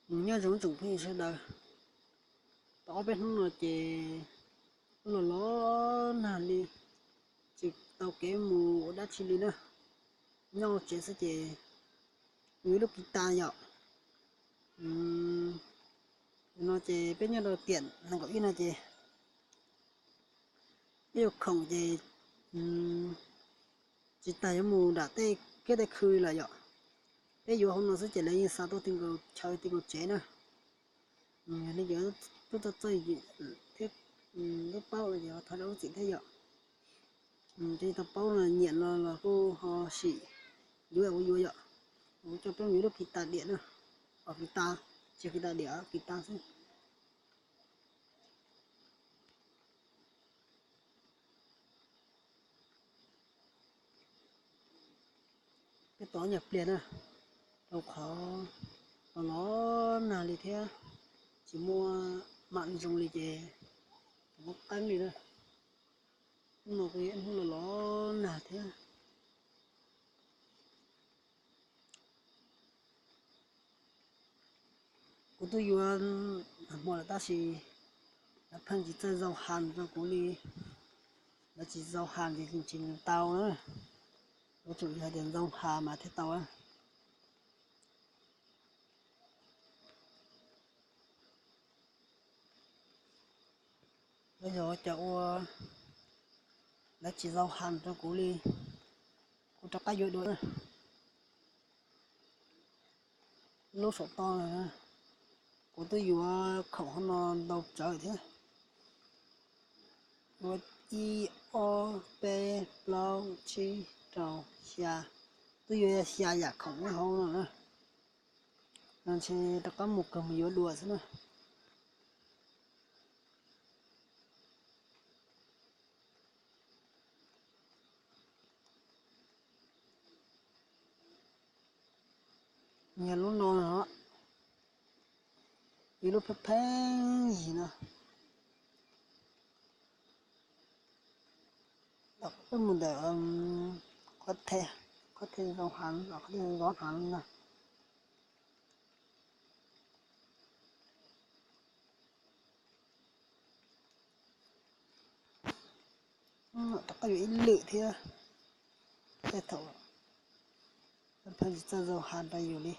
Nyob zoo tsoom phooj ywg sawv daws, tau ob peb hnub no ces los los nag li, tsis tau kev mus ua dab tsi li na. Nyob tsev xwb ces mus yuav lub kiv tas yom. No ces peb nyob rau tiam nees nkaum ib no ces peb yuav khoom ces tsis tas yuav mus nram tej kiab tej khw lawm yom. Peb yuav hauv no xwb ces lawv yeej xa tuaj ti nkaus chaw ti nkaus tsev na. Yog li yuav tub txawj txawj thiab tub paub no ces thov zam lub txim thiab yom. Ces tau paub no nyiam no los kuj ho sim yuav kuv yuav yom. Kuv coj peb mus yuav lub kiv tas diam na. Kiv tas, tsis kiv tas diam, kiv tas xwb. Peb tos nyuag pliag na, rau qhov los los nag li thiab, tsis muaj mam zoo li ces muaj qeeb li na. Hnub no kuj yog ib hnub los los nag thiab. Kuv twb yuav nag hmo lawm tab sis lawv pheej tsis txawj zau has rau kuv li. Lawv tsis zau has ces tsis tau na. Yuav tsum yog tias zau has mas thiaj tau. Lawv yog cov ua, lawv tsis zau has rau kuv li, kuv rov qab yuav dua na. Lub saum toj, kuv twb yuav khoom hauv no ntau tsawv thiab. Yuav ib, ob, peb, plaub, tsib, rau, xya, twb yuav xya yam khoom nyob hauv no na. No ntshe rov qab mus kawg mus yuav dua xwb na. Yog lub no, ib lub pheej pheej yig no. Wb mus ntawm qhov the, qhov the zoo heev, qhov the zoo heev na. Rov qab yuav ib lwm thiab, tej thaum pheej tsis txawj zoo has rau yus li.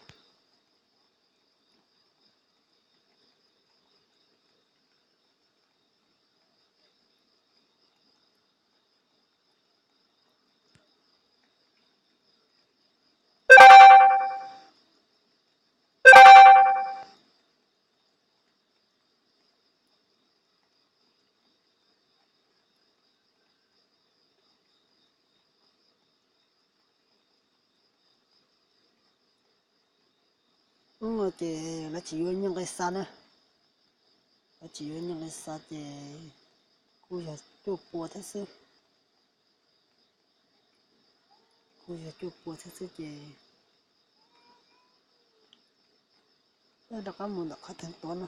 Hnub no ces lawv tsis yuav nyiaj nqi xa na. Lawv tsis yuav nyiaj nqi xa ces kuj yog cuaj pua thiab xwb. Kuj yog cuaj pua thiab xwb ces rov qab mus ntawm qhov theev tuav no.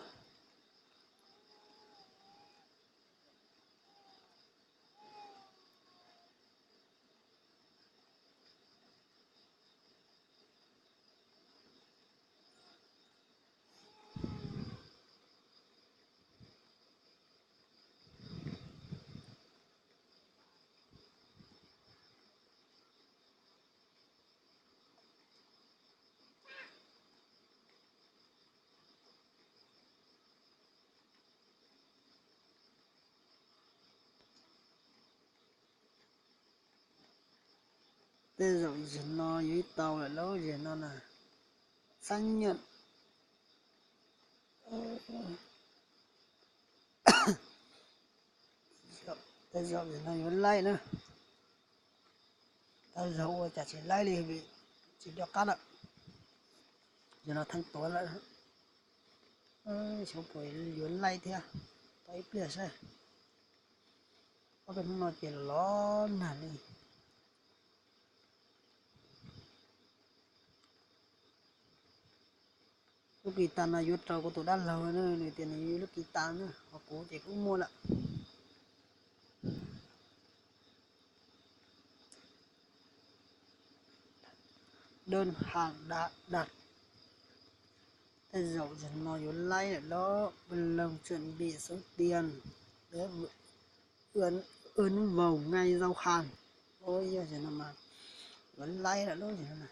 Tej zaum zaum no yuav ib tau lawm lauj, zaum no na. Xab nyam. Tej zaum zaum no yuav laij na. Tej zaum ua cas tsis laij li vim tsis nco qab lawm. Zaum no theev tuav lawm. Xyov puas yuav laij thiab. Tau ib pliag saib. Ob peb hnub no ces los los nag li. Lub kis tas no yuav rau kuv tus dab laug na, nws tias nws yuav lub kis tas na, ho kuv ces kuv muaj lawm. Đơn hàng đã đặt. Tej zaum zaum no yuav laib lawm los, ua loo tsuam npim xuv tias, ua nub vaus nqaij zau has. Ua yog zaum no mas yuav laib lawm los, zaum no na,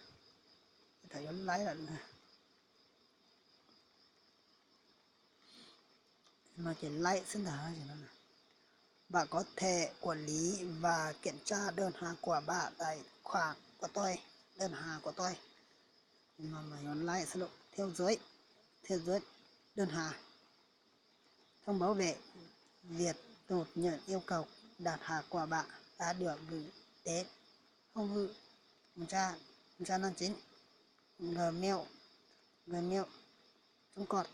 thaum yuav laib lawm na. No ces laib xwb ntag. Bạn có thể quản lý và kiểm tra đơn hàng của bạn tại khoản của tôi, đơn hàng của tôi. Yuav laib xwb lawm, theo dõi, theo dõi đơn hàng. Thông báo về việc nộp nhận yêu cầu đặt hàng của bạn đã được gửi đến hông hự trang năm chín gmail, gmail chấm com.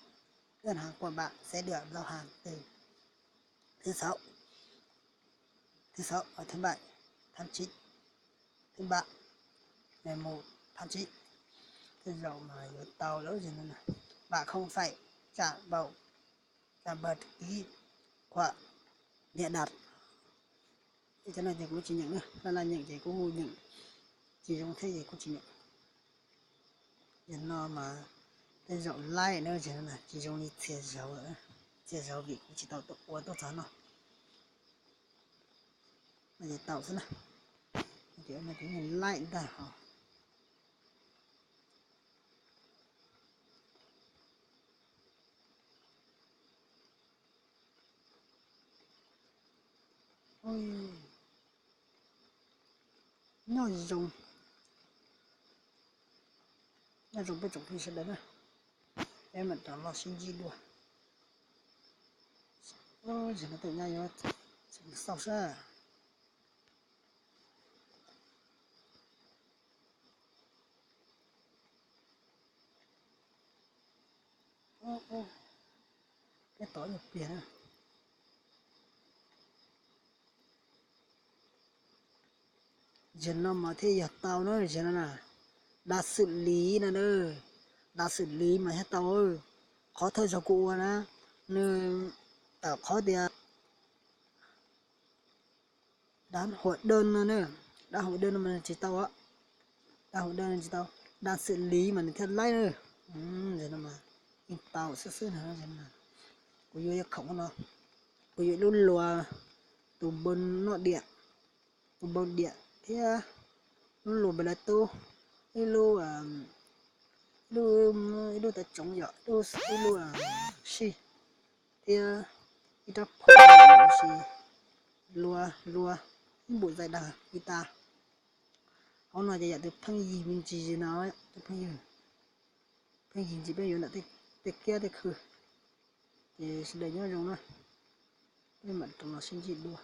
Đơn hàng của bạn sẽ được giao hàng từ thứ sáu, thứ sáu và thứ bảy tháng chín, thứ ba ngày một tháng chín. Tej zaum mas yuav tau lawm zaum no na. Bạn không phải trả vào, trả vào ký khoản đã đặt. Cov no ces kuv tsis nyeem na, laj laj nyeem ces kuv nyeem tsis zoo thiab ces kuv tsis nyeem. Zaum no mas tej zaum laib na, tsis zoo li txhia zaus, txhia zaus vim kuv tsis tau ua tuaj txog no. No ces tau xwb na. Ces no ces yeej laib ntag hos. Nyob zoo, nyob zoo peb tsoom phooj ywg sawv daws na, peb mam rov los sib ntsib dua. Zaum no tej nyab yuav xauj sab. Peb tod nyuag pliag na. Zaum no mas thiaj yog tau na, zaum no na, đa xự lý no na, đa xự lý mas thiaj tau. Qhov thawj zaug kuv ua na, nws tawm qhov tias đa hua dej no na, đa hua dej no mas tsis tau, đa hua dej no tsis tau, đa xự lý mas nws thiaj laib na. Zaum no mas yeej tau xwb xwb na. Kuv yuav ib khoom no, kuv yuav ib lub luas, tus npoo noj diam, tus npoo diam thiab lub luas npawg lawv tub, ib lub, ib lub, ib lub tav tsoov yom, ib lub sij thiab ib rab phom ua si, luas, luas, ib npum zais das guitar. Hauv no ces yam tus pheej yig me ntsis no, tus pheej yig, pheej yig ntsis peb yuav ntawm tej kiab tej khw. Ces sawv daws nyob zoo na, peb mam rov los sib ntsib dua.